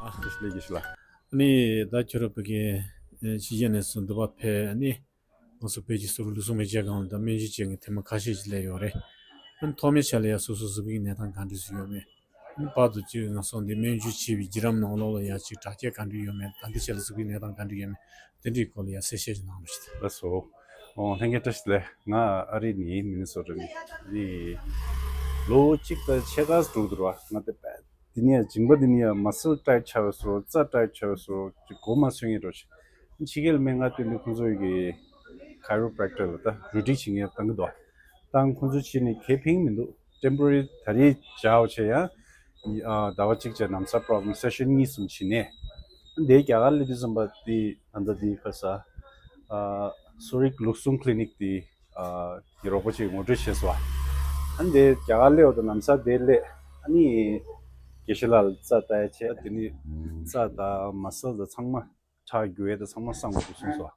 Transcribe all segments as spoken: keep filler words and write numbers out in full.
ཨ་ཤི་ལེ་ཤི་ལ། ནི་ད་ཁྱོད་ར་བོད་ཀྱི་ཕྱི་རྒྱལ་ནས་སུ་འདི་པ་ཕེབས་ནི། ང་ཚོ་བོད་ཀྱི་གསོ་རིག་ལུགས་སྲོལ་མི་སྤྱོད་སྒང་ལ་ད་སྨན་བཅོས་བྱེད་མཁན་ཐེངས་མ་ཁ་ཤས་ཤིག་སླེབས་ཡོད་རེད། ཨ་ནི་ཐོག་མའི་ཆ་ལ་ཡ་སོ་སོ་གཟུགས་པོའི་གནས་སྟངས་ག་འདྲ་ཞིག་ཡོད་མེད། ཨ་ནི་བར་དུ་ཅིག་ང་ཚོ་འདི་སྨན་བཅོས་བྱས་པའི་བརྒྱུད་རིམ་ནང་ལོགས་ལ་ཡ་ཅིག་དྲག་སྐྱེད་ག་འདྲ་ཡོད་མེད། ད་ལྟའི་ཆ་ལ་གཟུགས་པོའི་གནས་སྟངས་ག་འདྲ་ཡོད་མེད། དེ་འདྲའི་སྐོར་ལ་ཡ་གསལ་བཤད་ཅིག་གནང་རོགས་ཞུ། ལགས་སོ། ཨོ་ལྷན་རྒྱས་བཀྲ་ཤིས་བདེ་ལེགས། ང་ཨ་རི་ནས་མི་ནི་སོ་ཊ་ནས། ཨ་ནི་ལོ་གཅིག་དང་ཕྱེད་ཀ་ཙམ་འགྲོ་གི་འདུག་ར། ང་དེ་དཔེ་དེ་ནས་མཇིང་པ་དེ་ནས་ཡ་མ་སལ་ཊའིཊ་ཆགས་པའི་བཟོ། རྩ་ཊའིཊ་ཆགས་པའི་བཟོ། ཅིག་མགོ་མ་ཚོས་མཁན་འདྲ་ཞིག་ཕྱི་རྒྱལ་སྨན་ཁང་བསྟན་དུས་ཁོང་ཚོ་ཡི་གི་ཁའི་རོ་པྲེག་ཊར་ལ་ད་རུ་ཊིན་བྱེད་མཁན་བཏང་གི་འདུག་ད་ཁོང་ཚོ་ཕྱིན་ནས་གའི་ཕན་མི་འདུག་ཊེམ་པོ་ར་རི་ད་རེས་བྱའོ་བྱས་ཡང་ཨ་ཟླ་བ་གཅིག་བྱས་ན་ཚ་པྲོབ་ལེམ་སེ་ཤན་གཉིས་གསུམ་བྱས་ནས། ཨ་འདི་རྒྱ་གར་སླེབས་དུས་ཙམ་པ་དེ་ད་ལྟ་དེ་ཁ་ས་ཨ་གསོ་རིག་ལུགས་སྲོལ་ཀི་ལི་ནིག་དེ་ཨ་གི་རོགས་པ་ཅིག་ངོ་སྤྲོད་བྱས་སོང་། ཨ་འདི་རྒྱ་གར་སླེབས་པ་དང་ལམ་སང་དེ་སླེབས། ཨ་ནི་དགེ་བཤེས་ལགས་ལ་རྩ་ལྟ་ཡ་བྱས། ཨ་དེ་ནི་རྩ་དང་མ་སལ་དང་ཚང་མ་ཁྲག་རྒྱུག་ཡས་དང་ཚང་མ་སངས་དགོས་འདུག་གསུངས་སོང་།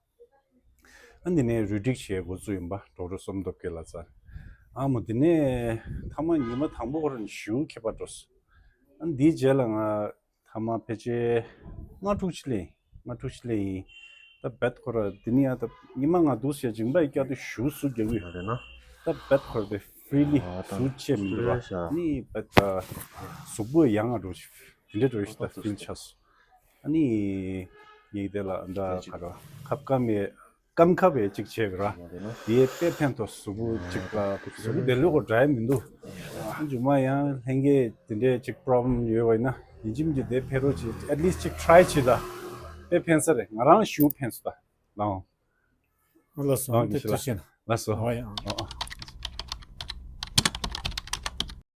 ཨ་འདི་ནས་རུ་ཊིན་བྱེད་འགོ་བཙུགས་ཡིན་པ། ཌོག་ཊར་བསོད་ནམས་སྟོབས་རྒྱལ་ལགས་རྩ། ཨ་མོ་དེ་ནས་ཐ་མ་ཉི་མ་དང་པོ་ཁོ་རང་ཞེ་པོ་ཁྱད་པར་འགྲོ་སོང་། ཨ་འདིའི་རྗེས་ལ་ང་ཐ་མ་ཕལ་ཆེར་ལྔ་དྲུག་ཅིག་སླེབས་ཡིན། ལྔ་དྲུག་ཅིག་སླེབས་ཡིན། ད་རྦད་ཁོ་ར་དེ་ནས་ཡང་ད་ཉི་མ་ལྔ་དྲུག་བྱས་མཇིང་པ་ཡི་བཀྱག་དུས་ཞེ་པོ་ཟུག་རྒྱག་གི་ཡོད་རེད་ན། ད་རྦད་ཁོ་ར་དེ་ཧྥི་རི་ལི་ཨ་ད་ཟུག་བྱས་མི་འདུག་ར། ཧྥི་རི་ལི་ཤ། ནི་རྦད་ད་གཟུགས་པོ་ཡང་ང་འགྲོ་ཞིག་དེ་འདྲ་འགྲོ་ཞིག་ད་ཧྥིལ་ཆགས་སོང་། ཨ་ནི་ངས་དེ་ལ་འདྲ་ག་ར་ཁབ་ཀ་མེད། སྐམ་ཁ་བའི་གཅིག་བྱས་པ་ར། དེ་དཔེ་ཕན་ཐོགས། གཟུགས་པོ་གཅིག་ལ་གཟུགས་པོ་བདེ་ལོས་གོ་འདྲ་མི་འདུག་མཇུག་མ་ཡང་ལྷན་རྒྱས་དེ་འདྲའི་གཅིག་པྲོབ་ལེམ་ཡོད་པ་ཡིན་ན་ཡིན་གཅིག་མིན་གཅིག་དེ་ཕེབས་རོགས་བྱེད། ཨེཊ་ལིསཊ་གཅིག་ཊི་རའི་བྱེད་ད། དཔེ་ཕན་ས་རེད། ང་རང་ཞེ་པོ་ཕན་སོང་ད། ལགས་འོང་། ལགས་སོ། ཨ་དེ་ཐུགས་རྗེ་ཆེ་གནང་། ལགས་སོ། ཨོ་ཡ། ཨོ་ཨོ།